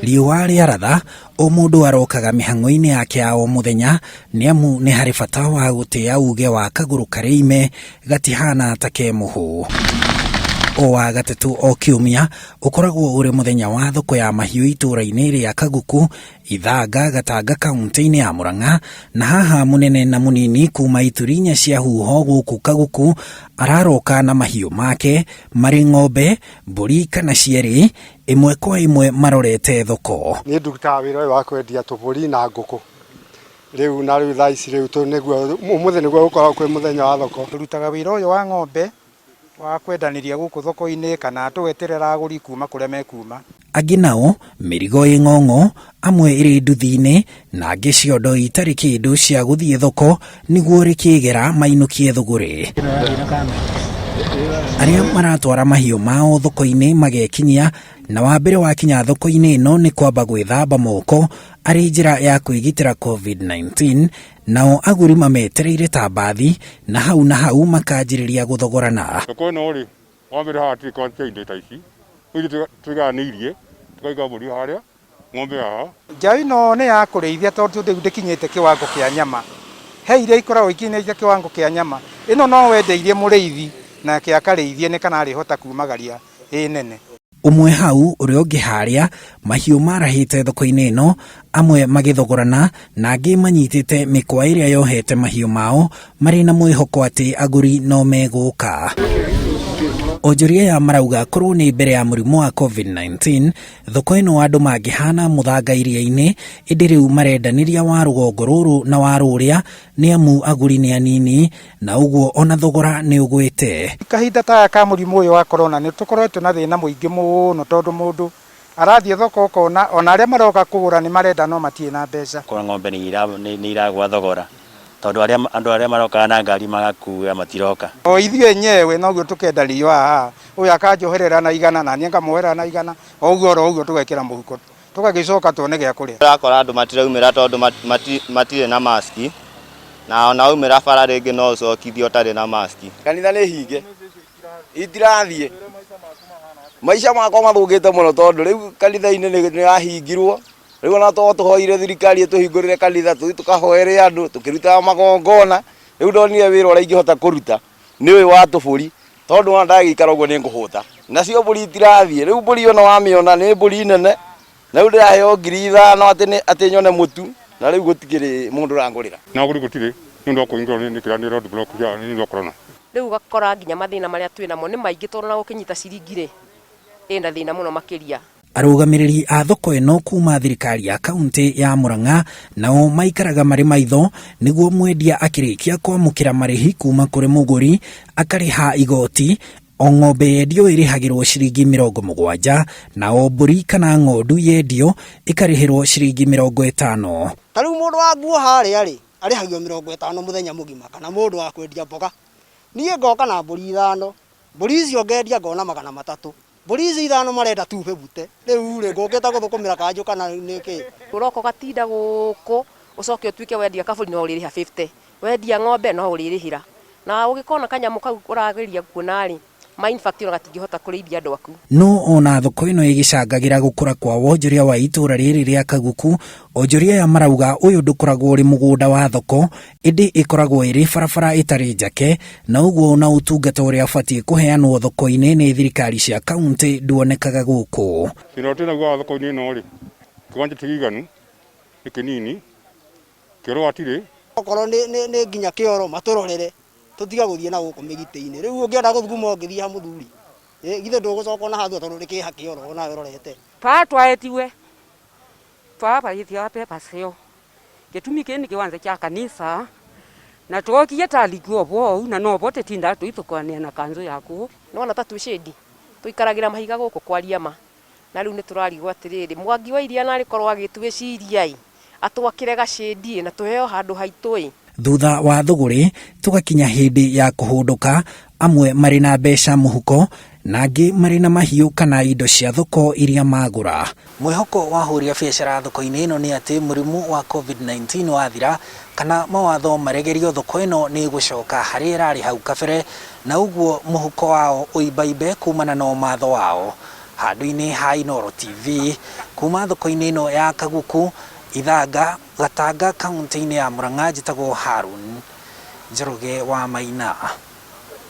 Riũa rĩaratha, o mũndũ arokaga mĩhang'o-inĩ yake ya o mũthenya nĩ amu nĩ harĩ bata wa gũtĩa uge wa kagũrũ karĩ ime gatihana ta ke mũhũ. O wa gatatũ o kiumia ũkoragwo ũrĩ mũthenya wa thoko ya mahiũ itũũra-inĩ rĩa Kaguku, Ithanga, Gatanga kauntĩ-inĩ ya Murang'a, na haha mũnene na mũnini kuma ituri inya cia huho gũkũ Kaguku araroka na mahiũ make marĩ ng'ombe, mbũri kana cierĩ, ĩmwe kwa ĩmwe marorete thoko. Niĩ ndutaga wĩra ũyũ wa kwendia tũbũri na ngũkũ. Rĩu na rĩu thaa ici rĩu nĩguo ũmũthĩ nĩguo gũkoragwo kwĩ mũthenya wa thoko. Tũrutaga wĩra ũyũ wa ng'ombe wa kwendanĩria gũkũ thoko-inĩ kana tũgeterera agũri kuma kũrĩa mekuma. Angĩ nao mĩrigo ĩ ng'ong'o, amwe ĩrĩ nduthi-inĩ na angĩ ciondo itarĩ kĩndũ cia gũthiĩ thoko nĩguo rĩkĩgera mainũkie thũgũrĩ. Arĩa maratwara mahiũ mao thoko-inĩ magekinyia na wa mbere wakinya thoko-inĩ ĩno nĩ kwamba gwĩthamba moko arĩ njĩra ya kwĩgitĩra COVID-19, nao agũri mametereire ta mbathi na hau na hau makanjĩrĩria gũthogorana. Thoko ĩno rĩ, wa mbere haha hatirĩ kĩwanja kĩa indo ta ici, rĩu ithuĩ tũiganĩirie tũkaiga mbũri harĩa, ng'ombe haha. Njaũ ĩno nĩ ya kũrĩithia tondũ rĩu ndĩkinyĩte kĩwango kĩa nyama. He iria ikoragwo ikinyĩte kĩwango kĩa nyama, ĩno no wendeirie mũrĩithi nake akarĩithie nĩ kana arĩhota kumagaria ĩ nene. Ũmwe hau ũrĩa ũngĩ harĩa, mahiũ marahĩte thoko-inĩ ĩno, amwe magĩthogorana na angĩ manyitĩte mĩkwa ĩrĩa yohete mahiũ mao marĩ na mwĩhoko atĩ agũri no megũka. Onjoria aya marauga korwo nĩ mbere ya mũrimũ wa COVID-19, thoko ĩno andũ mangĩhana mũthanga iria-inĩ, ĩndĩ rĩu marendanĩria wa rũgongo rũrũ na wa rũrĩa nĩ amu agũri nĩ anini na ũguo ona thogora nĩ ũgwĩte. Kahinda ta gaka ka mũrimũ ũyũ wa corona nĩ tũkoretwo na thĩna mũingĩ mũno tondũ mũndũ arathiĩ thoko ũkona ona arĩa maroka kũgũra nĩ marenda no matirĩ na mbeca. Korwo ng'ombe nĩ iragũa thogora tondũ andũ arĩa marokaga na ngari magakua matiroka. O ithuĩ enyewe noguo tũkendanĩrio haha, ũyũ akanjoherera na igana na niĩ ngamuoherera na igana, o ũguo oro ũguo tũgekĩra mũhuko tũgagĩcoka tuone gĩa kũrĩa. Ũrakora andũ matiraumĩra tondũ matirĩ na maski, na ona waumĩra bara rĩngĩ no ũcokithio ũtarĩ na maski. Kanitha nĩ hinge, itirathiĩ. Maica makwa mathũkĩte mũno tondũ rĩu kanitha-inĩ nĩ yahingirwo, rĩu ona to tũhoire thirikari ĩtũhingũrĩre kanitha tũthiĩ tũkahoere andũ tũkĩrutaga magongona, rĩu ndonire wĩra ũrĩa ingĩhota kũruta nĩ ũyũ wa tũbũri tondũ ona ndagĩikara ũguo nĩ ngũhũta. Nacio mbũri itirathiĩ, rĩu mbũri ona wamĩona nĩ mbũri nene, na rĩu ndĩraheo 5000 atĩ atĩ nyone mũtu, na rĩu gũtikĩrĩ mũndũ ũrangũrĩra. Na agũri gũtirĩ nĩ ũndũ wa kũhingũrwo nĩ kĩrĩa nĩ road block cia nĩ ũndũ wa corona. Rĩu ũgakora nginya mathĩna marĩa twĩ namo nĩ maingĩ tondũ ona gũkĩnyita ciringi rĩ, ĩna thĩna mũno makĩria. Arũgamĩrĩri a thoko ĩno kuma thirikari ya kauntĩ ya Murang'a nao maikaraga marĩ maitho nĩguo mwendia akĩrĩkia kwamũkĩra marĩhi kuma kũrĩ mũgũri akarĩha igoti. O ng'ombe yendio ĩrĩhagĩrwo ciringi 70 na o mbũri kana ng'ondu yendio ĩkarĩhĩrwo ciringi 50. Ta rĩu mũndũ wa nguo harĩa rĩ, arĩhagio 50 mũthenya mũgima, kana mũndũ wa kwendia mboga. Niĩ ngoka na mbũri ithano, mbũri icio ngendia ngona 300. Mbũri ici ithano marenda 250, rĩu rĩ, ngũkĩte gũthũkũmĩra kanjũ kana nĩ kĩ? Ũroka ũgatinda gũkũ, ũcoke ũtuĩke wendia kabũri no ũrĩrĩha 50, wendia ng'ombe no ũrĩrĩhĩra. Na ũgĩkona kanyamũ kau ũrageria kuona rĩ, ma in fact ona gatingĩhota kũrĩithia andũ aku. No ona thoko ĩno ĩgĩcangagĩra gũkũra kwa wonjoria wa itũra rĩrĩ rĩa Kaguku, onjoria aya marauga ũyũ ndũkoragwo ũrĩ mũgũnda wa thoko, ĩndĩ ĩkoragwo ĩrĩ barabara ĩtarĩ njake, na ũguo ona ũtungata ũrĩa ũbatiĩ kũheanwo thoko-inĩ nĩ thirikari cia kauntĩ nduonekaga gũkũ. Thĩna ũrĩa twĩnaguo haha thoko-inĩ ĩno rĩ, kĩwanja ti kĩiganu, nĩ kĩnini, kĩoro hatirĩ. Okorwo nĩ nginya kĩoro matũrorere tũtige gũthiĩ na gũkũ mĩgitĩ-inĩ. Rĩu ũngĩenda gũthuguma ũngĩthiĩ ha mũthuri? Githĩ ndũgũcoka ona haha thutha tondũ rĩkĩha kĩoro onawe ũrorete. Twatwaetiwe twavaithia pepa sio Gĩtumi kĩĩ nĩ kĩwanza kya kanisa na twokie talikiwa ũvoo na novo tĩtindaa tũithũkũanĩa na kanzũ ya kũũ. Nĩwona ta twĩ shade tũikaragĩra mahiga gũkũ kwaria ma na rĩu nĩtũrarigwo atĩrĩrĩ Mwangi wa Iria narĩ korwo agĩtwĩciria ĩ atwakĩre ga shade ĩ na tũheo handũ haitũ ĩ. Thutha wa thũgũrĩ tũgakinya hĩndĩ ya kũhũndũka, amwe marĩ na mbeca mũhuko na angĩ marĩ na mahiũ kana indo cia thoko iria magũra. Mwĩhoko wa ahũri a biacara thoko-inĩ ĩno nĩ atĩ mũrimũ wa Covid-19 wathira kana mawatho maregerio thoko ĩno nĩ ĩgũcoka harĩa ĩrarĩ hau kabere na ũguo mũhuko wao ũimbaimbe kumana na ũmatho wao. Handũ-inĩ ha Inooro TV, kuma thoko-inĩ ĩno ya Kaguku, Ithanga, Gatanga, kauntĩ-inĩ ya Murang'a, njĩtagwo Harun Njoroge wa Maina.